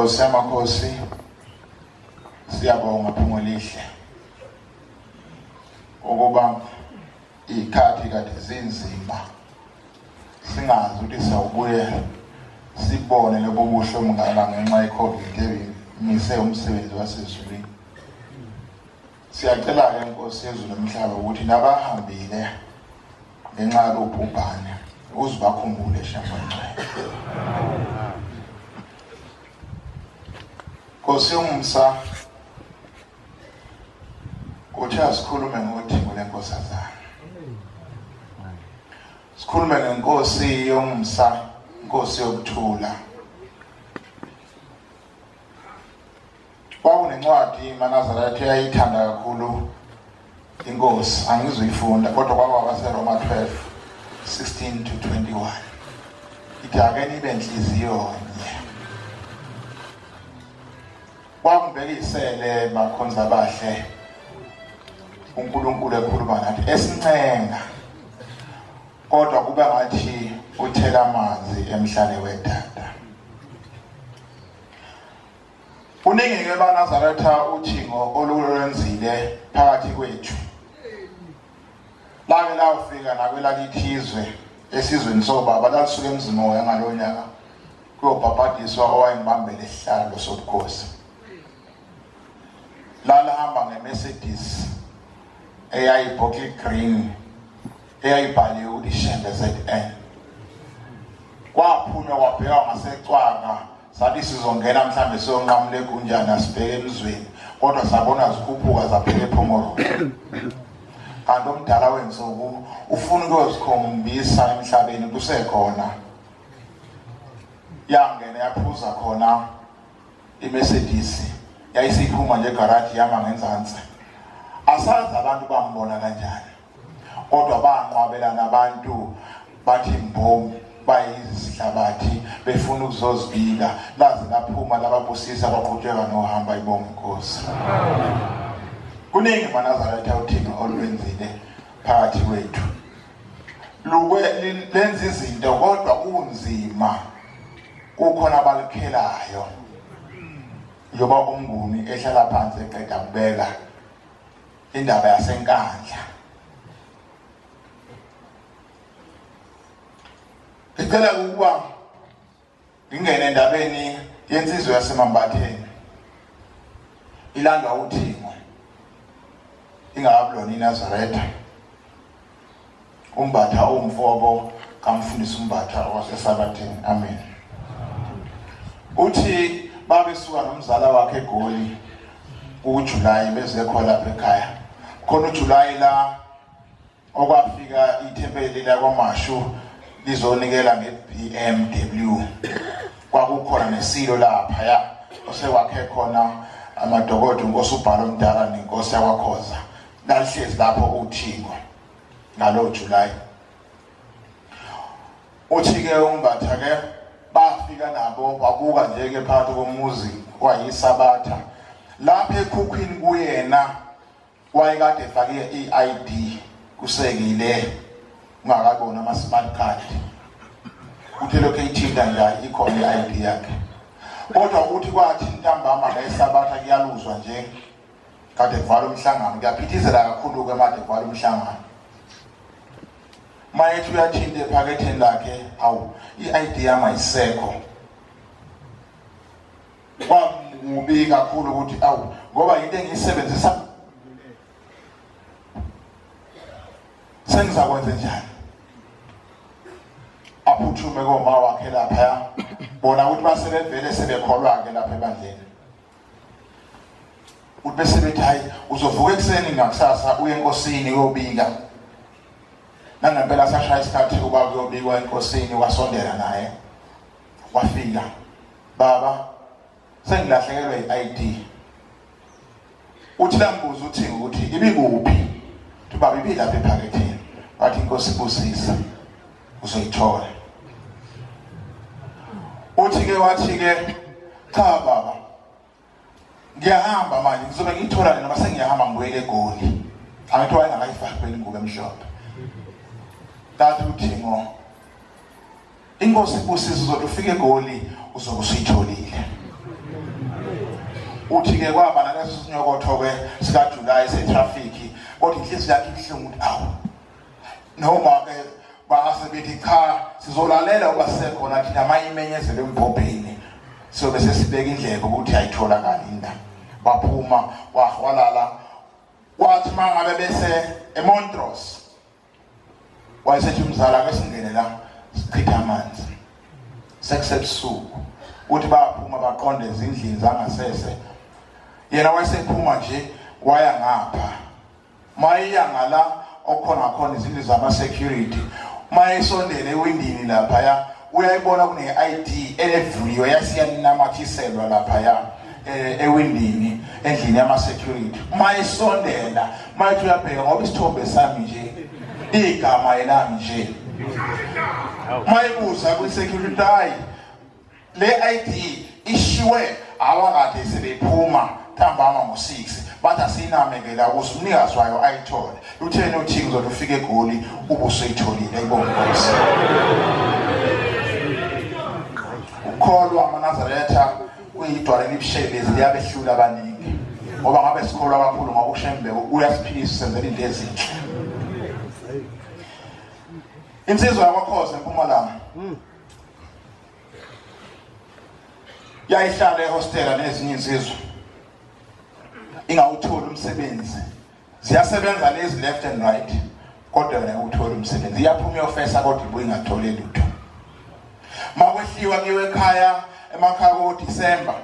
Nkosi yamakhosi, siyabonga phungo lihle ukuba iy'khathi kade zinzima, singazi ukuthi siyawubuye sibone lobo buhle obungaka ngenxa ye-COVID ebimise umsebenzi wasezulwini. Siyacela-ke Nkosi yezulu nomhlaba ukuthi nabahambile ngenxa yalobhubhane uzibakhumbule Shembe Ngcwele. Nkosi yomsa, uthi asikhulume ngothingo lenkosazana, sikhulume ngenkosi yomsa, inkosi yokuthula. Kwakunencwadi maNazaretha eyayithanda kakhulu inkosi, angizuyifunda kodwa kwakwabaseRoma 12 16 to 21, ithi ake nibe nhliziyo nye. Kwangibekisele bakhonza abahle uNkulunkulu ekhuluma nathi esincenga, kodwa kuba ngathi uthela amanzi emhlane wedada. Kuningi-ke baNazaretha uthingo olulwenzile phakathi kwethu. Lake lawufika nakwelakithi izwe, esizweni sobaba, lalisuka eMzimoya ngalowo nyaka kuyobhabhadiswa owayengibambele isihlalo sobukhosi. Lalihamba ngeMercedes eyayi-bottle green eyayibhaliwe ukuthi Shembe ZN. Kwaphunywa kwabhekwa ngasecwaka, sathi sizongena mhlambe siyonqamula egunjana sibheke emzweni, kodwa sabona zikhuphuka zaphela ephomoro. Kanti omdala wensuku ufuna ukuyozikhombisa emhlabeni kusekhona. Yangena yaphuza khona iMercedes, yayisiphuma nje egaraji yama ngenzansi. Asazi abantu bambona kanjani, kodwa banqwabelana abantu bathi mbomu bayizihlabathi befuna ukuzozibika, laze laphuma lababusisa kwaqhutsheka nohamba. Ibonga inkosi. Kuningi maNazaretha uthini olwenzile phakathi kwethu, lukwe lenza izinto kodwa kunzima, kukhona abalikhelayo. Njengoba uMnguni ehlala phansi eqeda kubeka indaba yaseNkandla, ngicela ukuba ngingene endabeni yensizwe yaseMambatheni ilandwa uthingo ingakabulona iNazaretha, uMbatha umfobo kamfundisi uMbatha waseSabatheni. Amen. Uthi babesuka nomzala wakhe eGoli uJuly beze khona lapha ekhaya khona uJuly la okwafika ithempeli lakwaMashu lizonikela nge-BMW. Kwakukhona nesilo lapha ya osekwakhe khona amadokodo inkosi uBhalo omdala nenkosi yakwaKhoza, lalihlezi lapho uthingo ngalo July. Uthi ke uMbatha ke bafika nabo wabuka nje ke phakathi komuzi kwayisabatha lapha ekhukhwini kuyena wayekade efake i-ID kusekile ungakabona ama smart card. Uthe lokho eyithinta nje ikhona i-ID yakhe, kodwa uthi kwathi ntambama ngesabatha kuyaluzwa nje kade kuvala umhlangano, kuyaphithizela kakhulu-ke made kuvala umhlangano. Mayethi uyathinta ephaketheni lakhe, awu, i-ID yami ayisekho. Kwamubi kakhulu ukuthi awu, ngoba yinto engiyisebenzisa, sengizakwenze njani? Aphuthume koma wakhe laphaya, bona ukuthi basebevele sebekholwa-ke lapha ebandleni. Uthi bese bethi hayi, uzovuka ekuseni ngakusasa uye enkosini uyobika. Nangempela sashaya isikhathi uba kuyobikwa enkosini, wasondela naye wafika, baba sengilahlekelwe i-ID. Uthi lambuza uthi ukuthi ibikuphi, uthi baba ibilapha ephaketheni. Wathi inkosi ibusisa uzoyithola. Uthi ke wathi ke cha baba, ngiyahamba manje, ngizobe ngiyithola noma sengiyahamba ngibuyele eGoli. Angithi wayengakayifaki phela ingubo emhlophe. Lathi uthingo inkosi ibusisa uzothi ufike eGoli uzobe usuyitholile. Uthi ke kwaba naleso sinyokotho ke sika July se traffic, kodwa inhliziyo yakhe ibuhlungu ukuthi awu noma ke base bethi cha, sizolalela uba sisekhona thina mayimenyezele embhobheni, sobe sesibeka indlebe ukuthi ayitholakali indaba. Baphuma, wahwalala, kwathi mangabe bese eMontros wayesethi umzala ake singene la sichitha amanzi, sekusebusuku. Uthi baphuma baqonde ezindlini zangasese, yena wayesephuma nje waya ngapha, mayiya ngala okukhona khona izindlu zama-security. Mayesondele ewindini laphaya, uyayibona kune-ID evuliwe yasiyanamathiselwa laphaya ewindini endlini yama-security. Mayesondela, mayethi uyabheka, ngoba isithombe sami nje, igama elami nje. Mayebuza kwi-security, hayi, le ID ishiwe awakade sebephuma ntambama ngo-6, bathi asinamekela ukuze umnikazi wayo ayithole. Utheni uthi ngizothi ufike eGoli ubusuyitholile. Ayibonge Nkosi. Ukholwa amaNazaretha kuyidwala elibushelezi, liyabehlula abaningi, ngoba ngabe sikholwa kakhulu ngoba uShembe uyasiphilisa, usenzela into ezinhle. Insizwa yakwaKhoza eMpumalanga yayihlala ehostela nezinye insizwa, ingawutholi umsebenzi. Ziyasebenza lezi left and right, kodwa yona utholi umsebenzi. Iyaphuma iyofesa, kodwa ibuye ingatholi lutho. Makwehliwa kuyiwe ekhaya, emakhaya ko-December,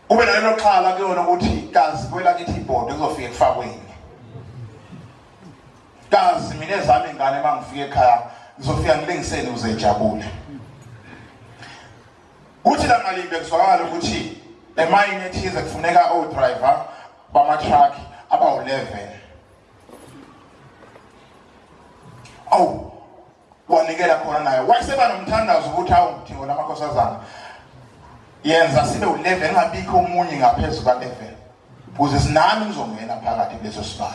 kube nalelo xhala kuyona ukuthi kazi kwelakithi ibhodo kuzofika ekufakweni, kazi mina ezami ingane uma ngifika ekhaya ngizofika ngilingiseni ukuze ijabule. Kuthi langalimbe kuzwakala ukuthi emayini ethize kufuneka o-driver bama-truck abawu-11. Awu, wanikela khona naye, wayeseba nomthandazo ukuthi awu Mthingo lamakhosazana, yenza sibe u-11, ngabikho omunye ngaphezu ka-11, ukuze sinami ngizongena phakathi kuleso sibalo.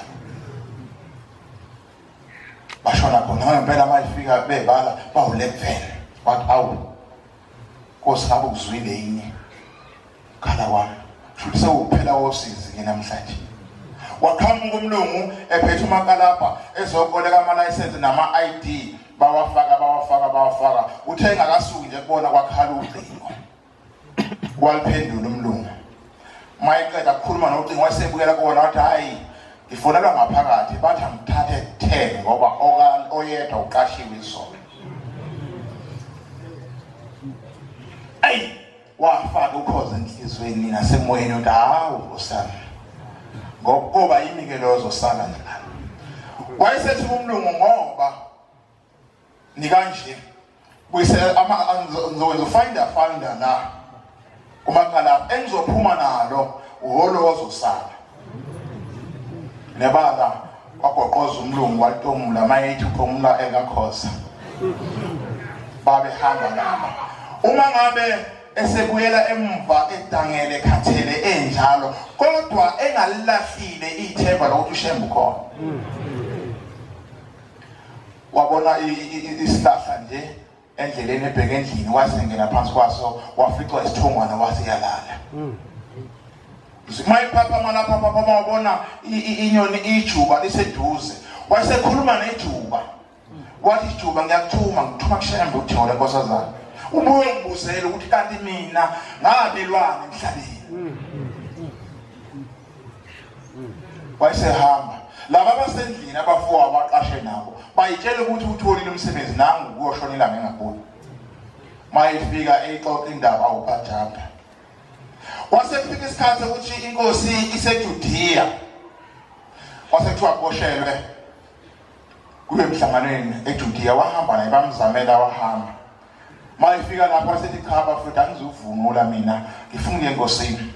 Bashona khona ngempela, mayifika bebala bawu-11. Wathi awu Nkosi, ngabe ukuzwile yini khala kwami? Futhi sewuphela wosizi ke namhlanje. Waqhamuka umlungu ephethe umakalabha ezokoleka amalayisensi nama-ID, bawafaka bawafaka bawafaka. Uthe engakasuki nje kubona kwakhala ucingo, waliphendula umlungu. Mayeqeda kukhuluma nocingo, wayesebuyela kuwona, wathi hhayi, ngifonelwa ngaphakathi, bathi angithathe 10 ngoba oyedwa uqashiwe izolo. Ayi, wafaka ukhoza enhliziyweni nasemoyeni ukuthi hawu nkosami, ngokuba yimi ke lo ozosala nalana. Wayesethi kumlungu, ngoba nikanje buyise ama ngizokwenza ufinder finder la kumakhala engizophuma nalo uholo ozosala. Nebala wagoqoza umlungu, watomula, mayethi utomula ekakhoza, babehamba laba. Uma ngabe esebuyela emva edangele, khathele enjalo, kodwa engalilahlile ithemba lokuthi uShembe ukhona, wabona isihlahla nje endleleni ebheke endlini, wasengena phansi kwaso, waficwa isithongwana, waseyalala. Mayiphaphama lapha phaphama, wabona inyoni ijuba liseduze, wasekhuluma nejuba, wathi ijuba, ngiyakuthuma, ngithuma kuShembe uThole nkosazana, ubuye ungibuzele ukuthi kanti mina ngabelwane emhlabeni. Wayesehamba. Laba abasendlini, abafowabo abaqashe nabo, bayitshela ukuthi utholile umsebenzi, nangu kuyoshona ilanga engabuyi. Mayifika eyixoxa indaba, awubhajabha. Kwase kufika isikhathi ukuthi inkosi iseJudiya, kwase kuthiwa kuboshelwe kube emhlanganweni eJudiya. Wahamba naye, bamzamela, wahamba. Mayifika lapho wasethi cha bafowethu, angizuvungula mina, ngifuna ukuya enkosini.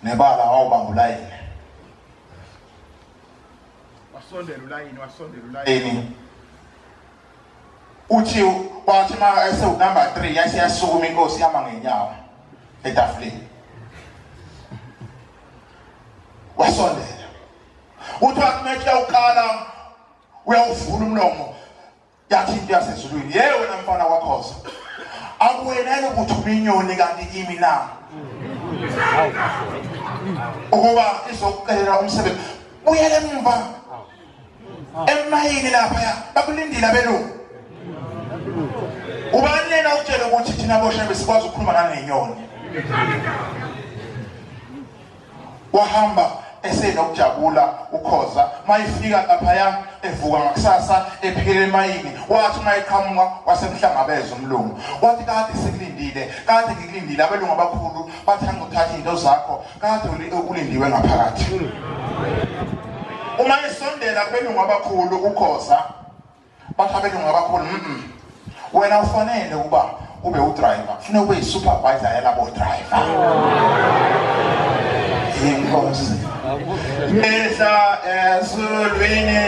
Nebala wawubamba ulayini, wasondela ulayini, wasondela ulayini. Uthi wathi ma esewu number 3, yase yasukuma inkosi, yama ngenyawo etafuleni, wasondela. Uthi wathi methi uqala uyawuvula umlomo, yathi into yasezulwini, ye wena mfana wakhoza, akuwena lokuthuma inyoni kanti kimi na? Ukuba izokucelela umsebenzi. Buyela emva. Emayini lapha bakulindile abelungu. Ubani yena utshele ukuthi thina boshebe sikwazi ukukhuluma nangenyoni. Wahamba esenokujabula uKhoza mayifika laphaya evuka ngakusasa ephikele emayini wathi uma eqhamuka wasemhlangabeza umlungu wathi kade sikulindile kade ngikulindile abelungu abakhulu bathi angikuthatha izinto zakho kade ulindiwe ngaphakathi uma esondela kubelungu abakhulu uKhoza bathi abelungu abakhulu mm wena ufanele ukuba ube udriver kufuneka ube yi-supervisor yalabo driver inkosi mihla ezulwini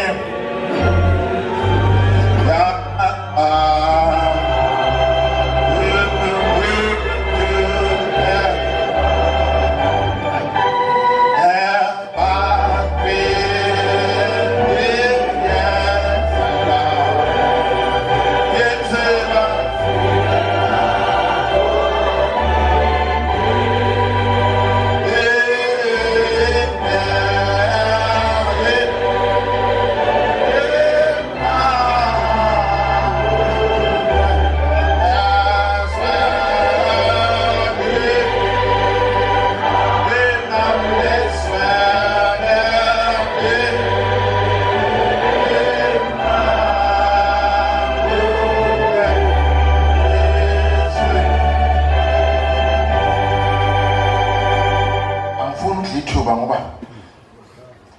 Angifuni ukudla ithuba ngoba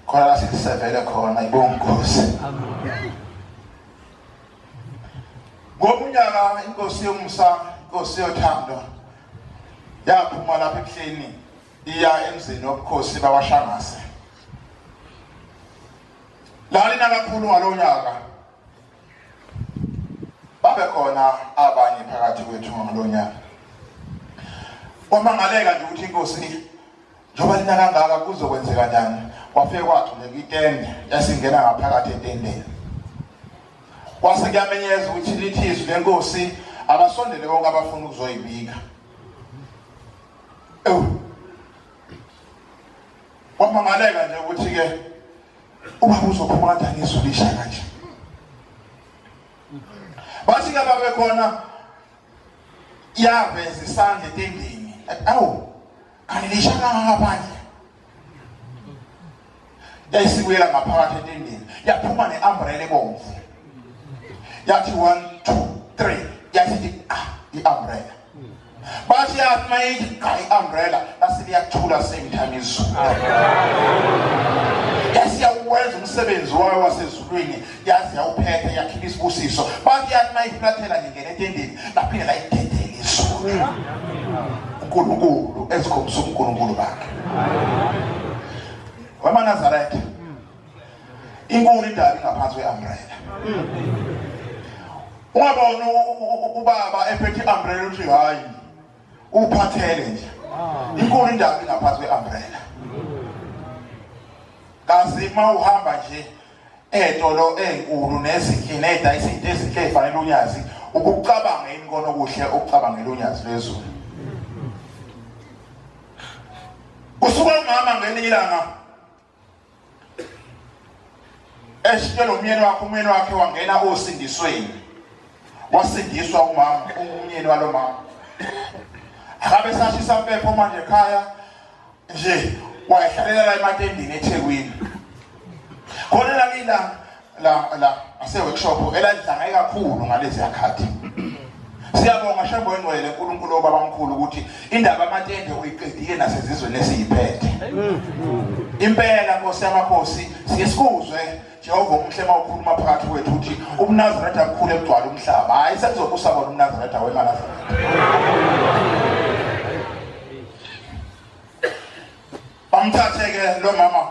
khona la sisevele khona ibonga inkosi. Ngomunyaka inkosi yomusa inkosi yothando yaphuma lapha ebuhleni iya emzini wobukhosi bakwaShangase. Lalina kakhulu ngalowo nyaka. Babe khona abanye phakathi kwethu ngalowo nyaka. Kwamangaleka nje ukuthi inkosi njengoba lina kangaka kuzokwenzeka njani kwafike kwathuleka itende yasingena ngaphakathi etendeni kwase kuyamenyeza ukuthi lithi izwi lenkosi abasondele bonke abafuna ukuzoyibika ewu kwamangaleka nje ukuthi-ke ubaba uzophuma kanjani izulu lisha kanje bathi-ke babekhona yaveza isandla etendeni awu kanti lisha kangaka phandle yayisibuyela ngaphakathi etendeni yaphuma ne-umbrella ebomvu yathi 1 2 3 yathi ah i-umbrella bathi yathi mayithi qa i-umbrella lase liyathula same time izulu yasiyawenza umsebenzi wayo wasezulwini yazi yawuphethe yakhipha isibusiso bathi yathi mayifulathela ngingena etendeni laphinde layidedela izulu uNkulunkulu ezikhombisa uNkulunkulu bakhe wamaNazaretha inkulu indaba ingaphansi kwe-umbrella ungabona ubaba ephethe i-umbrella uthi hayi uphathele nje inkulu indaba ingaphansi kwe-umbrella kazi uma uhamba nje ey'tolo ey'nkulu nezinhle ney'dayisa izinto ezinhle ey'fanele unyazi ukucabanga yini kona okuhle ukucabangela unyazi lwezulu kusuka umama ngelinye ilanga esitshela umyeni wakhe umyeni wakhe wangena osindisweni wasindiswa umama umyeni walo mama akabe sashisa mpepho manje ekhaya nje wayehlalela la ematendini eThekwini khona la kila la la ase workshop eladlanga kakhulu ngalezi yakhathi siyabonga shembo engcwele uNkulunkulu obaba mkhulu ukuthi indaba amatende uyiqedile nasezizweni esiyiphethe impela nkosi yamakhosi siye sikuzwe Jehova omuhle uma ukhuluma phakathi kwethu uthi ubuNazaretha bukhulu ebugcwala umhlaba hayi sekuzobusa bona ubuNazaretha wemaNazaretha bamthathe ke lo mama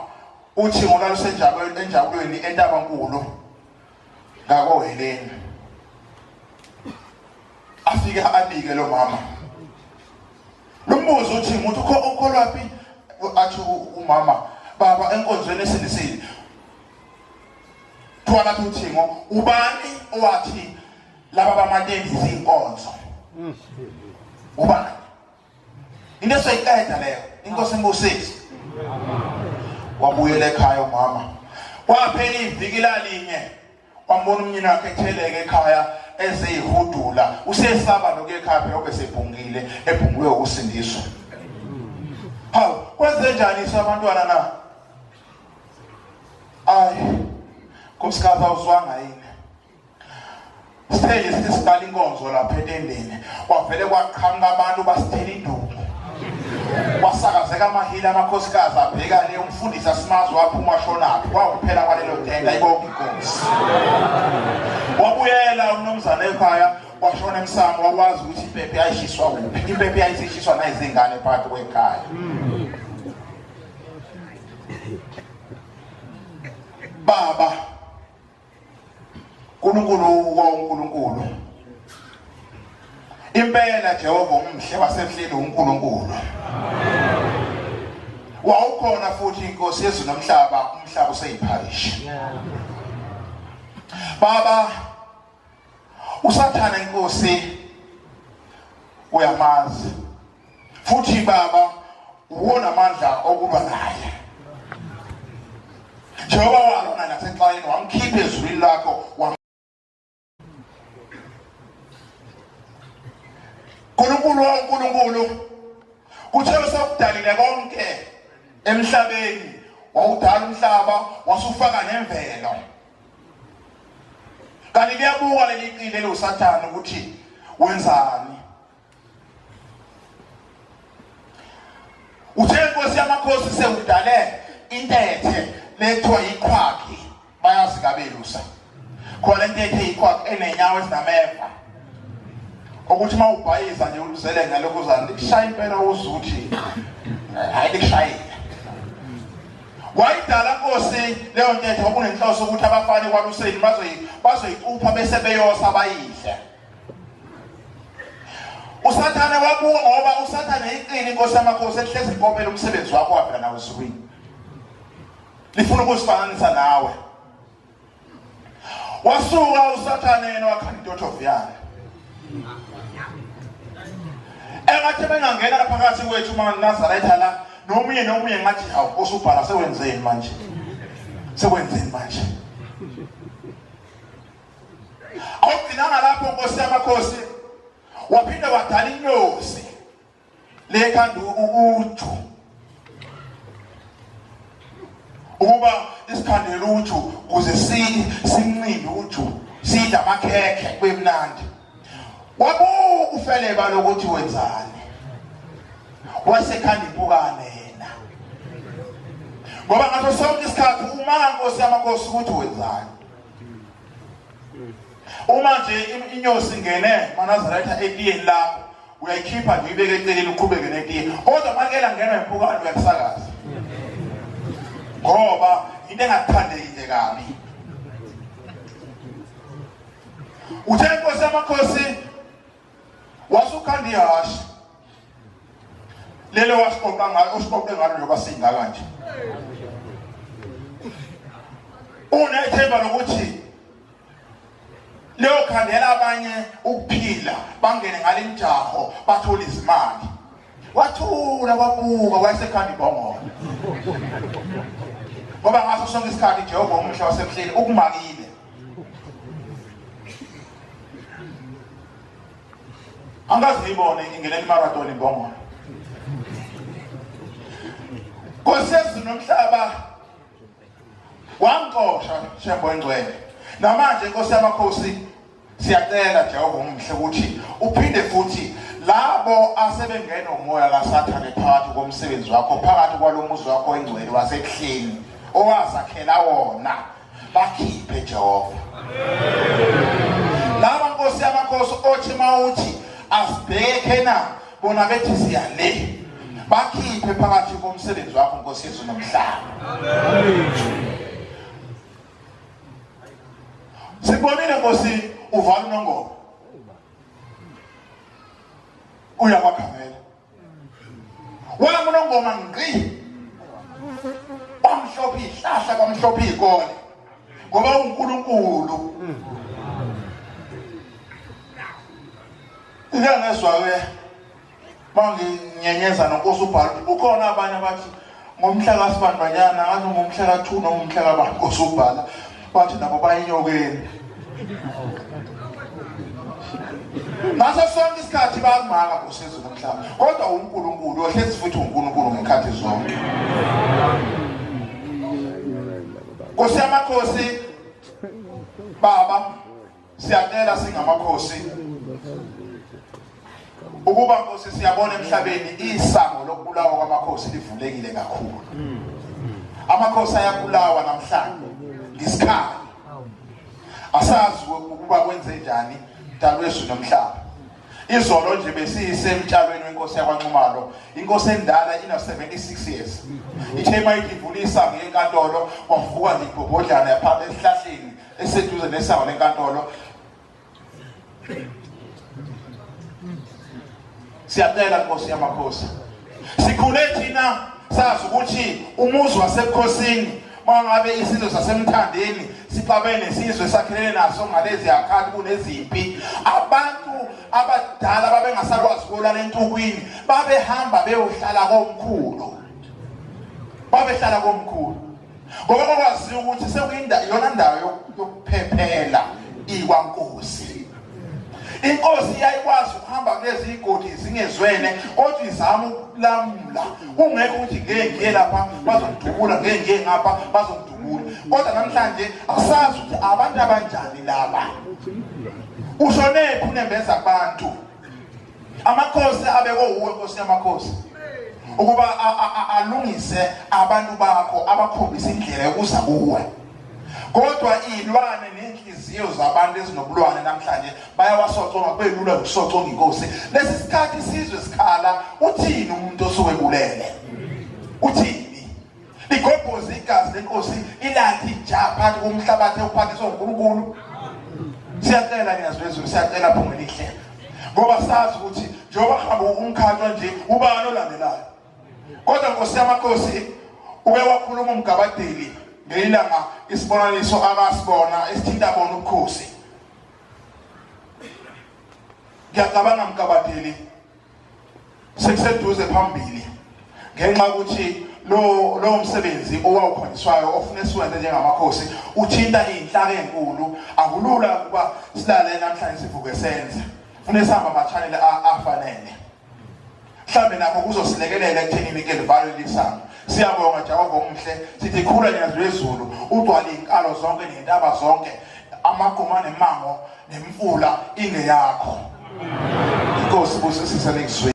uthi ngolwalusenjabulweni enjabulweni entabankulu ngakoheleni afike abike lo mama Lumbuzo uthi umuntu ukholwaphi athi umama baba enkonzweni esindisile kuthiwa lapho uthingo ubani owathi laba bamatende izinkonzo ubani Into esoyiqeda leyo. Inkosi imbusise. Wabuyela ekhaya umama. Kwaphela iviki lalinye wambona umnyeni wakhe etheleke ekhaya ezeyihudula usesaba nokuya ekhaya phela obesebhungile ebhungulwe ukusindiswa. Hawu kwenze njani abantwana na? Ayi nkosikazi awuzwanga yini? Sithe nje siqala inkonzo lapha etendeni kwavele kwaqhamuka abantu basithela induku. Kwasakazeka amahili amakhosikazi abheka le umfundisi asimazi waphuma shonaphi kwakuphela kwalelo tenda ibonke inkosi. Wabuyela umnumzane ekhaya washona emsamo wakwazi ukuthi impepho yayishiswa kuphi. Impepho yayisishiswa nayizingane phakathi kwekhaya. Baba uNkulunkulu waNkulunkulu impela Jehova umhle wasemhleni uNkulunkulu wawukhona futhi inkosi yezulu nomhlaba umhlaba useyipharishi baba usathana inkosi uyamazi futhi baba uwona amandla okulwa naye njengoba walona nasexwayeni wamkhipha ezulwini lakho. Nkulunkulu waNkulunkulu kuthe usakudalile konke emhlabeni wawudala umhlaba wasufaka nemvelo kanti liyabuka leli qili eliwusathane ukuthi wenzani. Uthe inkosi yamakhosi sewudale intethe lethiwa yiqhwagi bayazi kabelusa khona intethe yiqhwagi enenyawo ezinameva ukuthi uma ubhayiza nje uluzele ngalokhu uzana likushaya impela uzuthi hayi likushayile. Wayidala nkosi leyo ntethe kwakunenhloso ukuthi abafana kwaluseni bazoyicupha bese beyosa bayidle. Usathane wabuka ngoba usathane iqini inkosi yamakhosi ehlezi ikopela umsebenzi wakho wavela nawe ezulwini. Lifuna ukusifananisa nawe. Wasuka usathane yena wakhanda intothoviyane. Engathi bengangena phakathi kwethu maNazaretha la nomunye nomunye ngathi hawu osubhala sewenzeni manje? Sewenzeni manje? Awugcinanga lapho nkosi yamakhosi waphinde wadala inyosi lekhanda uju ukuba isikhandele uju kuze sincinde uju sidla amakhekhe kube mnandi. Wabuka ufeleba lokuthi wenzani wasekhanda impukane yena ngoba ngaso sonke isikhathi uma nkosi yamakhosi ukuthi wenzani. Uma nje inyosi ingene maNazaretha etiyeni lakho uyayikhipha nje uyibeke eceleni uqhubeke netiye, kodwa makela ngena impukane uyakusakaza ngoba into engathandeki nje kabi. Uthe inkosi yamakhosi wasukhanda ihhashi lelo wasiqoqa ngalo usiqoqe ngalo njengoba singaka nje unethemba lokuthi leyokhandela abanye ukuphila bangene ngale mjaho bathole izimali. Wathula wabuka wayesekhanda ibhongolo ngoba ngaso sonke isikhathi Jehova umuhle wasemhleni ukumakile. Angikaze ngiyibone ingenela imarathon imbongolo. Nkosi yezulu nomhlaba wangixosha Shembo engcwele. Namanje Nkosi yamakhosi siyacela Jehova umuhle ukuthi uphinde futhi labo asebengena umoya kaSathane phakathi komsebenzi wakho phakathi kwalomuzi wakho engcwele wasebuhleni owazakhela wona bakhiphe Jehova. Laba Nkosi yamakhosi othi mawuthi asibheke na bona bethi siya le bakhiphe phakathi komsebenzi wakho Nkosi yezulu nomhlaba. Sibonile Nkosi uvala unongoma uya kwakhamela wena munongoma ngqi kwamhlophe ihlahla kwamhlophe izikole ngoba uNkulunkulu ngeke ngezwa ke. Manginyenyeza noNkosi ubhala ukhona abanye abathi ngomhla kaSibandanyana ngathi ngomhla ka2 noma umhla kabani Nkosi ubhala bathi nabo bayinyokeni. Ngaso sonke isikhathi bayakumaka Nkosi yezulu nomhlaba, kodwa uNkulunkulu ohlezi futhi uNkulunkulu ngekhathi zonke. Nkosi yamakhosi baba siyacela singamakhosi ukuba Nkosi siyabona emhlabeni isango lokubulawa kwamakhosi livulekile kakhulu. Amakhosi ayabulawa namhlanje ngisikhali, asazi ukuba kwenze njani mdalwesu nomhlaba. Izolo nje besiyisemtshalweni wenkosi yakwaNxumalo, inkosi endala ina 76 years. Ithe mayithi ivula isango yenkantolo kwavuka nje ibhobhodlana yapha esihlahleni eseduze nesango lenkantolo. Siyacela Nkosi yamakhosi, sikhule thina sazi ukuthi umuzi wasebukhosini mangabe isizwe sasemthandeni sixabene nesizwe sakhelene naso ngalezi akhathi kunezimpi, abantu abadala babengasakwazi ukulala entukwini, babehamba beyohlala komkhulu, babehlala komkhulu ngoba kwakwaziwa ukuthi sekuyindawo iyona ndawo yokuphephela ikwankosi. Inkosi yayikwazi ukuhamba kulezi igodi zingezwene, kodwa izama ukulamula kungekho ukuthi ngeke ngiye lapha bazongidubula, ngeke ngiye ngapha bazongidubula. Kodwa namhlanje asazi ukuthi abantu abanjani laba. Ushonephi unembeza kubantu? Amakhosi abekwe uwe Nkosi yamakhosi ukuba alungise abantu bakho, abakhombise indlela yokuza kuwe. Kodwa iy'lwane ney'nhliziyo zabantu ezinobulwane namhlanje bayawasoconga, kube lula ukusoconga inkosi. Lesi sikhathi isizwe sikhala, uthini umuntu osuke ebulele? Uthini? Ligobhoze igazi lenkosi ilathi ja phakathi komhlabathi ewuphathiswa uNkulunkulu. Siyacela ngiyazwezulu, siyacela phunga elihle, ngoba sazi ukuthi njengoba hamba umkhantswa nje ubani olandelayo. Kodwa Nkosi yamakhosi, uke wakhuluma umgabadeli ngelilanga isibonaniso akasibona esithinta bona ubukhosi. Ngiyacabanga mgabadeli sekuseduze phambili, ngenxa yokuthi lo msebenzi owawukhonjiswayo ofuna siwenze njengamakhosi uthinta iy'nhlaka ey'nkulu. Akulula ukuba silale namhlanje sivuke senze, fune sihamba ama-channel afanele. Mhlawumbe nakho kuzosilekelela ekuthenini ke livalwe lisango. Siyabonga Jehova omuhle, sithi khula nyazi lwezulu, ugcwale iy'nkalo zonke ney'ntaba zonke, amagquma nemango nemfula ingeyakho. Inkosi busisise nikuzwile.